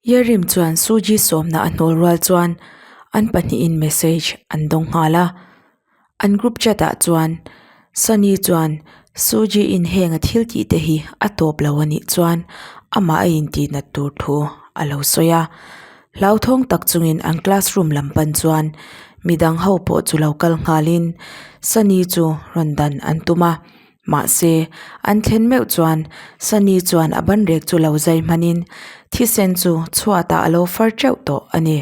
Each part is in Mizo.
Yerim chuan Suji sawmna a hnawl rual chuan an pahnihin message an dawng nghal a. An group chat ah chuan Sunny chuan Suji in heng a thil tih te hi a tawp lo a nih chuan amah a intih nat tur thu a lo sawi a. Hlauthawng tak chungin an classroom lam pan chuan midang ho pawh chu lo kal nghalin Sunny chu rawn dan an tum a. Mahse, an thlen meuh chuan Sunny chuan a banrek chu lo zai hmanin thisen chu chhuatah a lo far teuh tawh a ni.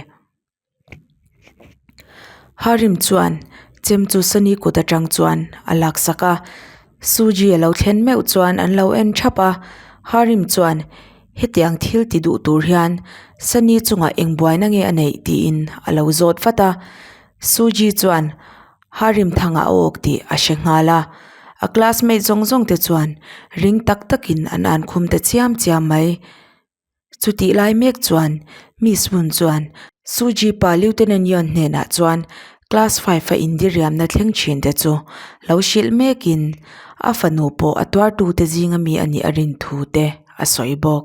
Harim chuan chem chu Sunny kut atang chuan a laksak a, Suji a lo thlen meuh chuan an lo en thap a, Harim chuan hetiang thil ti duh tur hian Sunny chungah eng buaina nge a neih tiin a lo zawt vat a, Suji chuan Harim thangah a awk tih a hre nghal a, a classmate zawng zawng te chuan ring tak takin an an khum ta chiam chiam mai. Chutih lai mek chuan Miss Moon chuan Suji pa Lieutenant Yeon hnenah chuan class 5 a indiriamna thleng thin te chu lo hrilh mekin a fanu pawh a tuartu te zinga mi a nih a rin thu te a sawi bawk.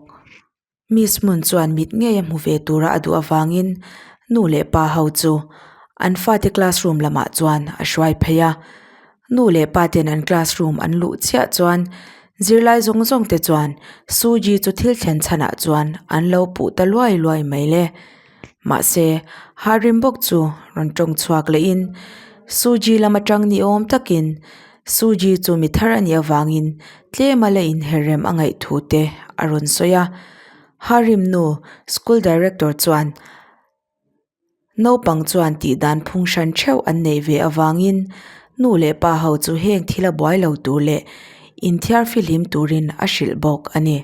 Miss Moon chuan mit ngei a hmu ve tura a duh avangin nu leh pa ho chu an fate classroom lamah chuan a hruai phei a. Nu leh pa ten an classroom an luh chiah chuan zirlai zawng zawng te chuan Suji chu thil thlen chhanah chuan an lo puh ta luai luai mai le. Mahse, Harim bawk chu rawn tawng chhuak lehin Suji lam atang ni awm takin Suji chu mi thar a nih avangin tlem a la inher rem a ngaih thu te a rawn sawi a. Harim nu school director chuan Naupang chuan tih dan phung hran theuh an neih ve avangin nu leh pa ho chu heng thil a buai lo tur leh inthiar fihlim turin a hrilh bawk a ni.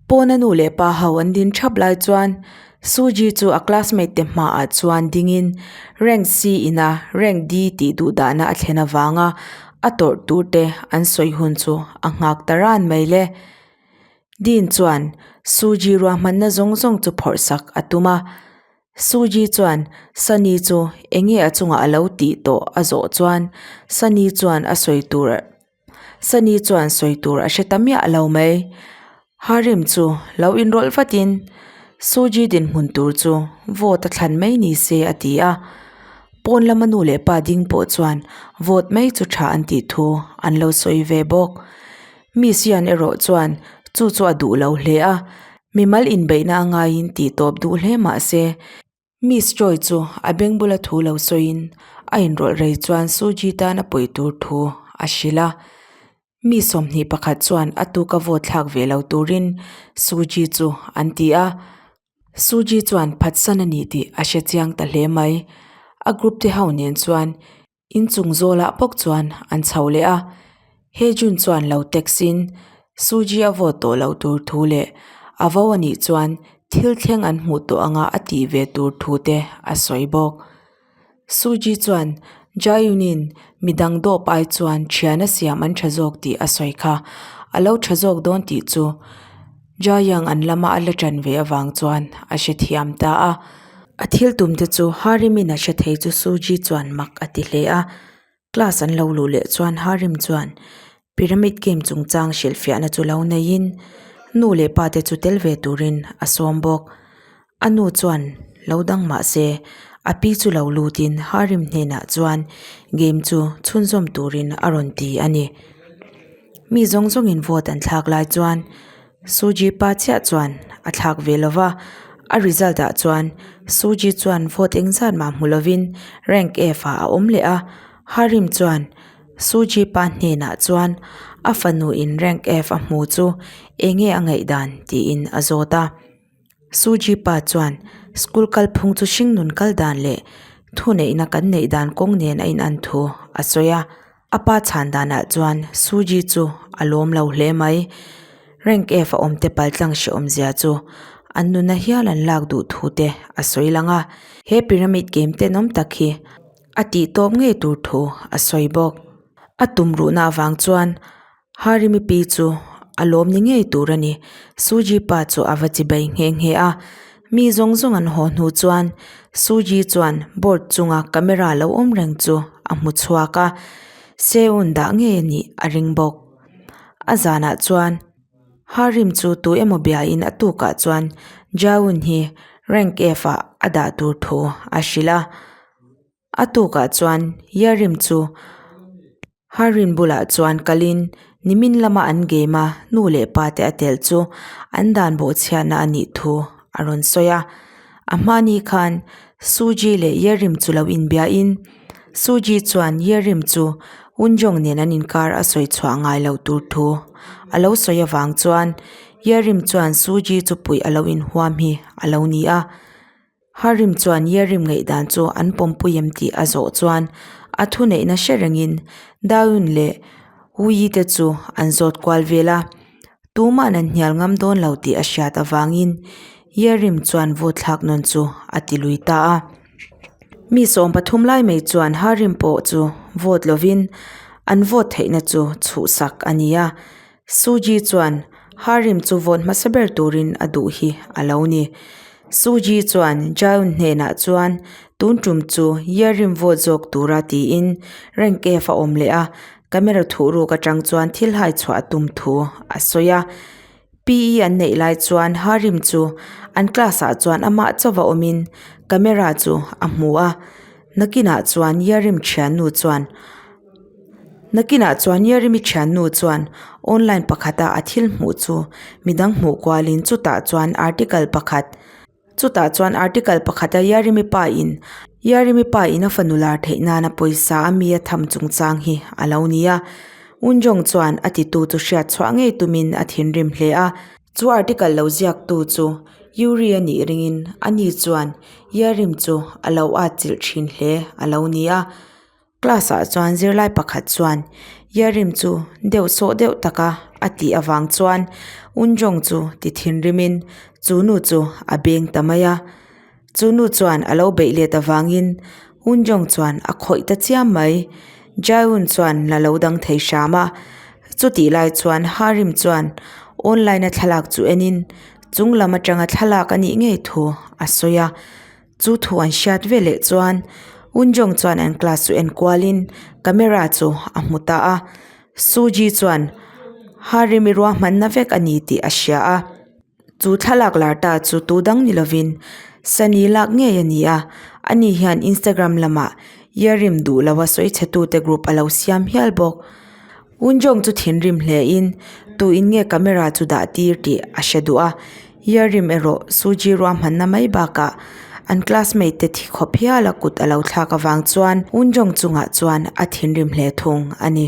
Pawna nu leh pa ho an din thap lai chuan Suji chu a classmate te hmaah chuan dingin rank C ina rank D tih duh dahna a thlen avanga a tawrh tur te an sawi hun chu a nghak ta ran mai le. Dean chuan Suji ruahmanna zawng zawng chu phawrh sak a tum a. Suji chuan Sunny chu enge a chungah a lo tih tawh a zawh chuan Sunny chuan a sawi tur Sunny chuan sawi tur a hre ta miah lo mai. Harim chu lo inrawlh vatin Suji dinhmun tur chu vote a thlan mai ni se a ti a. Pawn lama nu leh pa ding pawh chuan vote mai chu tha an tih thu an lo sawi ve bawk. Miss Yan erawh chuan chu chu a duh lo hle a. Mimal inbeihna a ngaiin tih tawp duh hle mah se, Miss Choi chu a beng bula thu lo sawiin a inrawlh rei chuan Suji tan a puih tur thu a hrilh a. Mi 21 chuan a tuka vote thlak ve lo turin Suji chu an ti a. Suji chuan phatsan a ni tih a hre chiang ta hle mai. A group te ho nen chuan Inchung zawlah bawk chuan an chho leh a, Hejun chuan lo text in Suji a vote tawh loh tur thu leh a vo a nih chuan thil thleng an hmuh tawh anga a tih ve tur thu te a sawi bawk. Suji chuan Jaehyun in midang dawp ai chuan thian a siam an tha zawk tih a sawi kha a lo tha zawk dawn tih chu Jaehyun an lama a la tan ve avang chuan a hrethiam ta a. A thil tum te chu Harim-in a hre thei chu Suji chuan mak a ti hle a. Class an lo luh leh chuan Harim chuan Pyramid game chungchang hrilhfiahna chu lo neiin nu leh pa te chu tel ve turin a sawm bawk. A nu chuan lo dang mah se a pi chu lo lutin Harim hnenah chuan game chu chhunzawm turin a rawn ti a ni. Mi zawng zawngin vote an thlak lai chuan Suji pa chiah chuan a thlak ve lo va, a result ah chuan Suji chuan vote engzat mah hmu lovin rank F ah a awm leh a, Harim chuan Suji pa hnenah chuan a fanu in rank F a hmu chu enge a ngaihdan tiin a zawt a. Suji pa chuan school kalphung chu hringnun kal dan leh thuneihna kan neih dan kawng nen a inan thu a sawi a. A pa chhan danah chuan Suji chu a lawm lo hle mai. Rank F a awm te paltlang hrehawm zia chu an nuna hial an lak duh thu te a sawi lang a. He pyramid game tenawm tak hi a tih tawp ngei tur thu a sawi bawk. A tum ruhna avang chuan Harimi pi chu a lawm ni ngei tur a ni. Suji pa chu a va chi bai nghe nghe a. Mi zawng zawng an haw hnu chuan Suji chuan board chunga camera lo awm reng chu a hmu chhuak a. Seun dah ngei a nih a ring bawk. A zanah chuan Harim chu tu emaw biain a tukah chuan Jaeun hi rank F ah a dah tur thu a hrilh a. A tukah chuan Yerim chu Harin bulah chuan kalin nimin lama an game a nu leh pa te a telh chu an dan bawhchhiatna a nih thu a rawn sawi a. A hmani khan Suji leh Yerim chu lo inbiain Suji chuan Yerim chu Wunjong nen an inkar a sawi chhuah ngai lo tur thu a lo sawi avang chuan Yerim chuan Suji chu puih a lo inhuam hi a lo ni a. Harim chuan Yerim ngaihdan chu an pawmpui em tih a zawh chuan a thuneihna hre rengin Daeun leh Wooyi te chu an zawt kual vel a, tuma'n an hnial ngam dawn lo tih a hriat avangin Yerim chuan vote thlak nawn chu a ti lui ta a. Mi 13 lai mai chuan Harim pawh chu vote lovin an vote theihna chu chhuhsak a ni a, Suji chuan Harim chu vote hmasa ber turin a duh hi a lo ni. Suji chuan Jaeun hnenah chuan tun tum chu Yerim vote zawk tura tiin rank F a awm leh a, camera thuh ruk atang chuan thil hai chhuah a tum thu a sawi a. PE an neih lai chuan Harim chu an class ah chuan amah chauva awmin camera chu a hmu a, nakinah chuan Yerim thiannu chuan Nakinah chuan Yeremi thiannu chuan online pakhata a thil hmuh chu midang hmuh kualin chutah chuan article pakhat chutah chuan article pakhata Yeremi pa in Yeremi pa in a fanu lar theih nana pawisa a mi a tham chungchang hi a lo ni a. Unjong chuan a titu chu hriat chhuah ngei tumin a thinrim hle a. Chu article lo ziaktu chu Yuri a nih ringin ani chuan Yerim chu a lo atchilh thin hle a lo ni a. Class ah chuan zirlai pakhat chuan Yerim chu deuh sawh deuh taka a tih avang chuan Unjong chu ti thinrimin chu nu chu a beng ta mai a. Chu nu chuan a lo beih let avangin Unjong chuan a khawih ta chiam mai. Jaeun chuan la lo dang thei hram a. Chutih lai chuan Harim chuan online a thlalak chu enin chung lam atanga thlalak a nih ngei thu a sawi a. Chu thu an hriat veleh chuan Unjong chuan an class chu en kualin camera chu a hmu ta a. Suji chuan Harimi ruahmanna vek a ni tih a hria a. Chu thlalak lar ta chu tu dang ni lovin Sunny lak ngei a ni a. Ani hian Instagram lamah Yerim duh lo a sawi chhe tute group a lo siam hial bawk. Unjong chu thinrim hle in tu in nge camera chu dah tir tih a hre duh a. Yerim erawh Suji ruahmanna mai bakah an classmate te thi khawp hial a kut a lo thlak avang chuan Unjong chungah chuan a thinrim hle thung a ni.